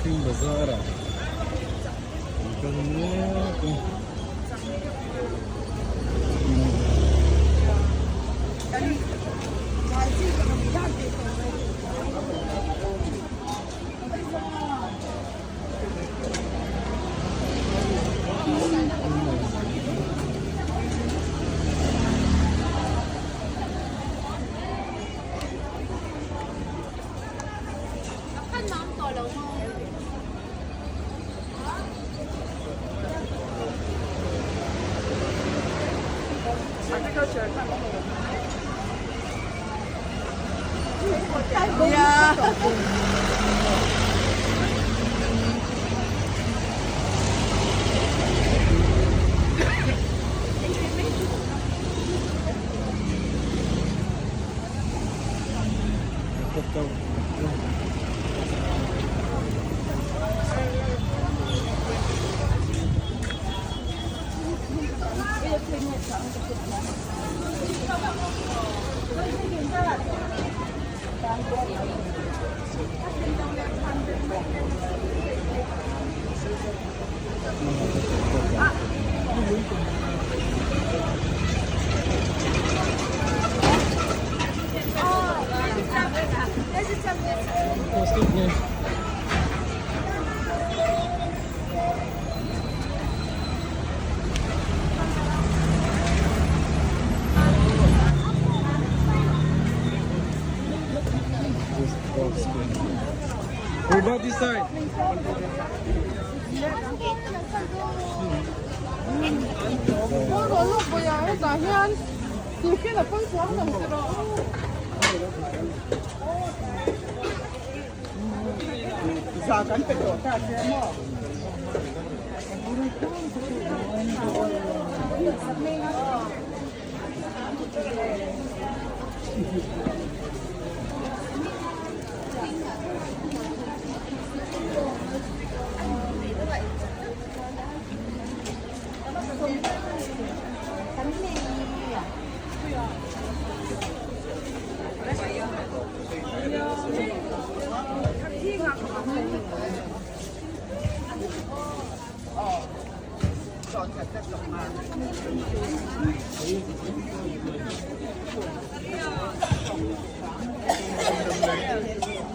Thing bazar ah an kal mek a. Go this side.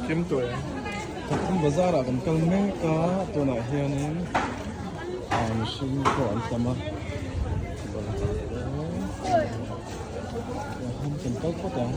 Kim tuai Thakthum bazar ah kan kal mek a tunah hianin ah mihring pawh an tam a kan kal phawt ang.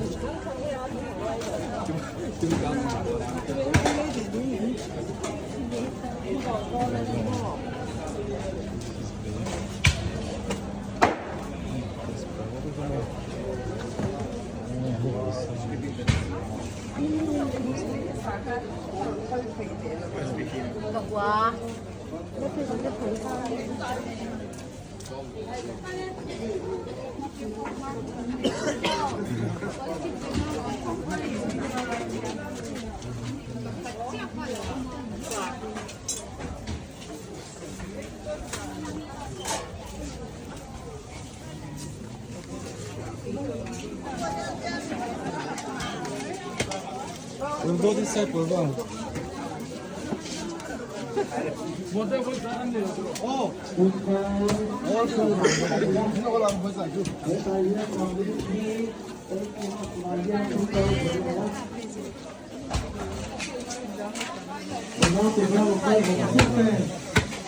We'll go this side, we'll go.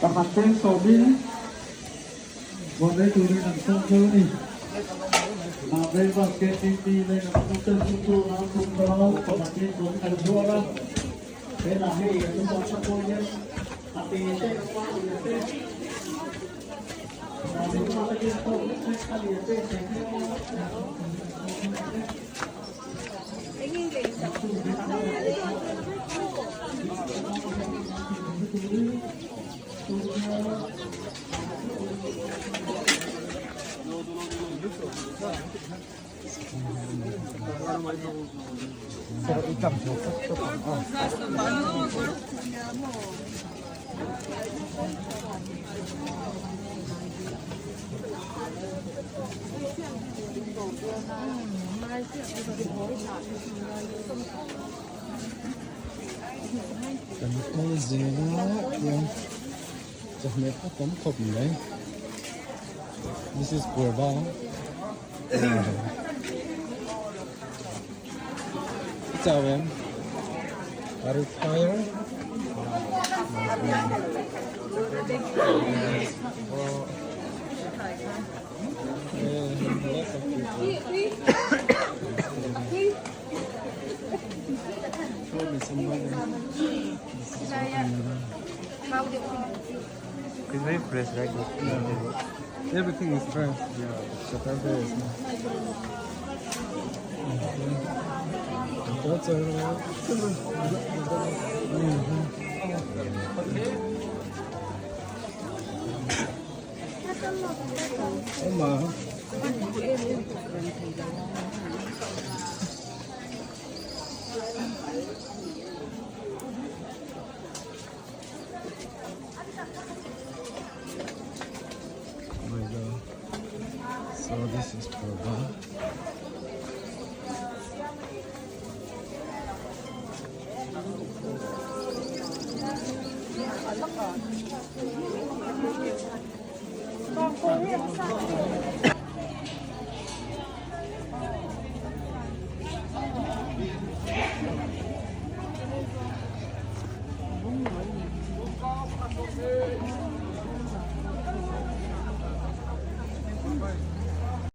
Pakhat cheng sawmin Vawlei turin an sawm theu a ni. Mahni basket TT leh kan pute chu chu nau thum dawn pakhatin rawn kal zuar a. Helah hei an awm ta pawh hian a te te a pa lian te mahni pa takin tawk lek lek a lian te te te Kan kal zel a tiang chawhmeh a tam khawp mai this is Purba chau em are you tired Yeah, lots of people. It's very fresh, right? Yeah. Everything is fresh. Yeah, Jakarta is not. Oma. My God. So this is Purba.